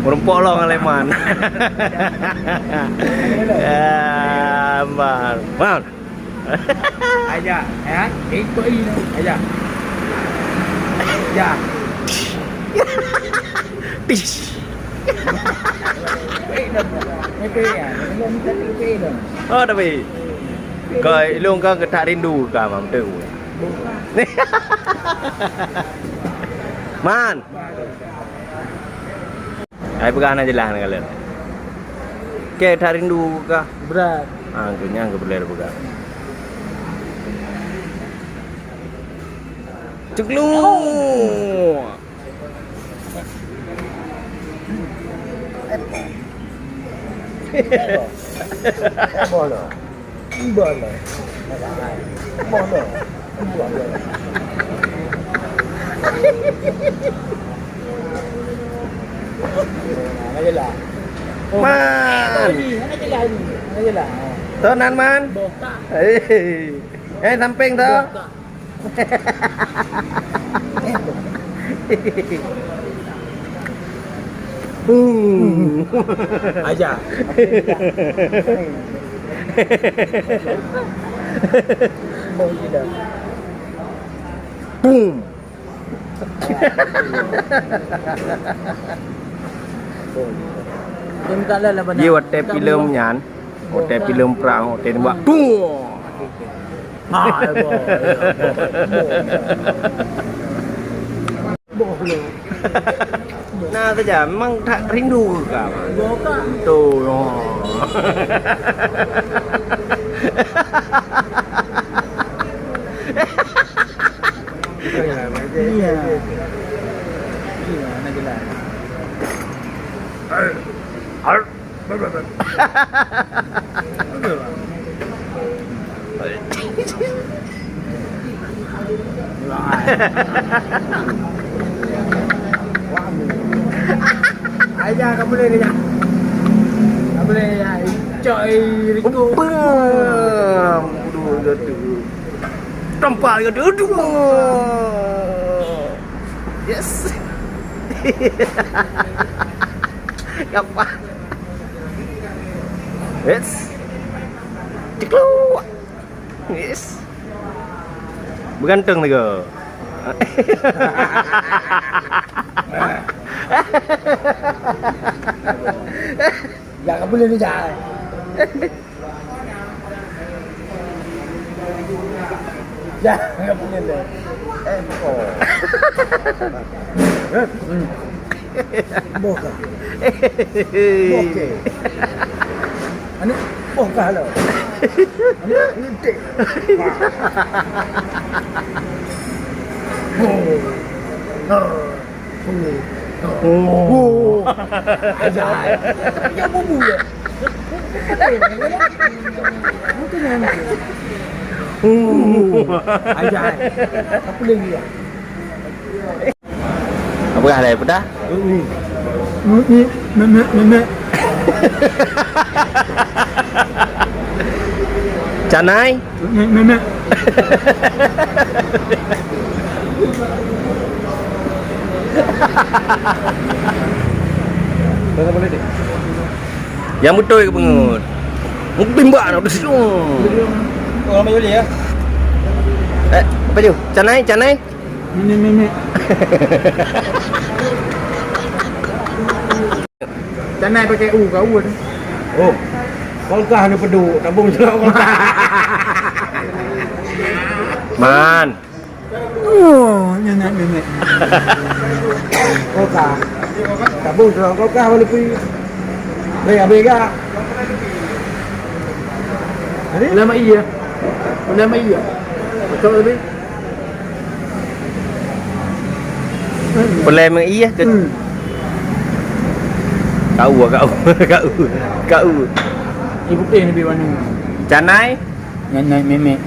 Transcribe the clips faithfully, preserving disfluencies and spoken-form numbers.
Meureumpok lom ngon lé Man. Ya, Man. Man. Aja, ya. Ikut ini. Aja. Ya. Tish. Oh, tapi kau ilong kau ketak rindu kau, Mam, tu. Man. Hai peugah hana jeulaih hana kalon. Keu that rindu kah? Brat. Ha, tu nyan keu peureulèe peugah. Ceklu. Bola. Bola. Bola. Bola. Hana jeulaih. Oh. Man. Hana jeulaih. Hana jeulaih. Toh nan, Man? Botak. Eh. Eh, sampéng toh. Botak. Hmm. Aja. Boom. Dia tak ada lah. Dia watèe filem nyan, watèe filem perang, watèe nembak. Boom. Ha, ya, boh, ya, boh. Boh, boh. Nah saja, memang that rindu ke kau? Boh, Kak. Betul. Oh. Iya. Iya, nak jelas. Ar, ar. Aja, kamu boleh ni, ya. Kamu boleh, ya. Cok, eh, Riko. Bam. Aduh, aduh. Tampar, aduh, aduh. Yes. Gampang. Yes. Cekluk. Yes. Bergantung tu ke? Ya, boleh ni, Jai. Ya, nggak boleh deh. Eh, oh. Hmm. Boh kah? Boh ke? Anu, boh kah lo? Anu, ngetik. Boh. Nar. Oh. Oh. Ajai. Ya, bubu ya. Mungkin yang. Oh. Ajai. Apa lagi ya? Apa dah, dah, apa dah? Ni. Ni, ni, ni, ni, ni. Canai? Nenek, nenek. Yang beutôi keu peungeut. Mungkin bak nak bersih. Oh, ramai boleh ya. Eh, apa tu? Canai, canai? Nenek, nenek. Canai pakai u, kau u tu. Oh. Kolkah ni pedu, tabung jeruk kolkah. Man. Oh, nenek, nenek. Kolkah. Tabung jeruk kolkah, mana pergi? Hei, habis gak? Lama iya. Lama iya. Betul tadi. Peureulèe meuiéh keu. Hmm. Kau, kau, kau, kau. Ibu teh lebih warna. Canai? Nyan naik memek.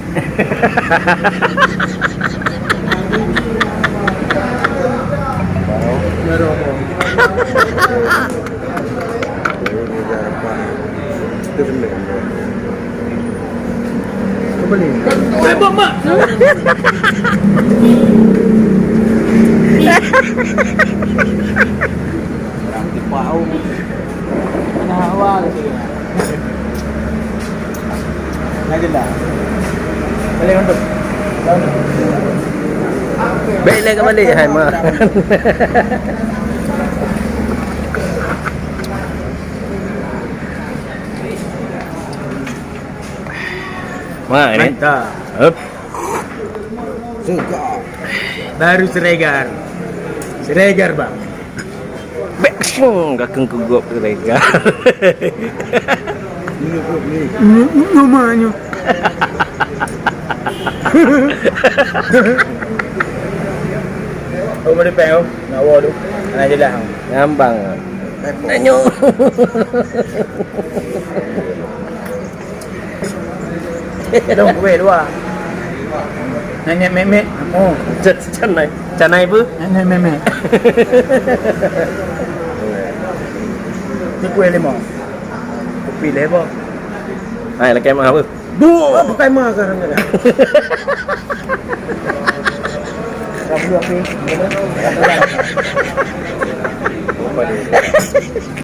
Baru apa? Kembali. Sibuk, Mak. Wow. Nah, awal sih. Lagi lah. Balik untuk. Balik lagi balik, hai, mak. Mana ni? Mantap. Hup. Segar. Baru Siregar. Siregar, Bang. Bek, hmm, kakeng kugop Siregar. Ini, ini, ini namanya. Oh, boleh peng, oh. Nak wo tu. Anak jelas, oh. Ngambang. Tanyo. Dong kueh dua. Nanya memek. Oh. Canai. Canai apa? Nanya memek. Ni kueh lima. Kopi leh apa? Hai, lakèe mah apa? Duh, pakai mah sekarang ni. Dah beli api.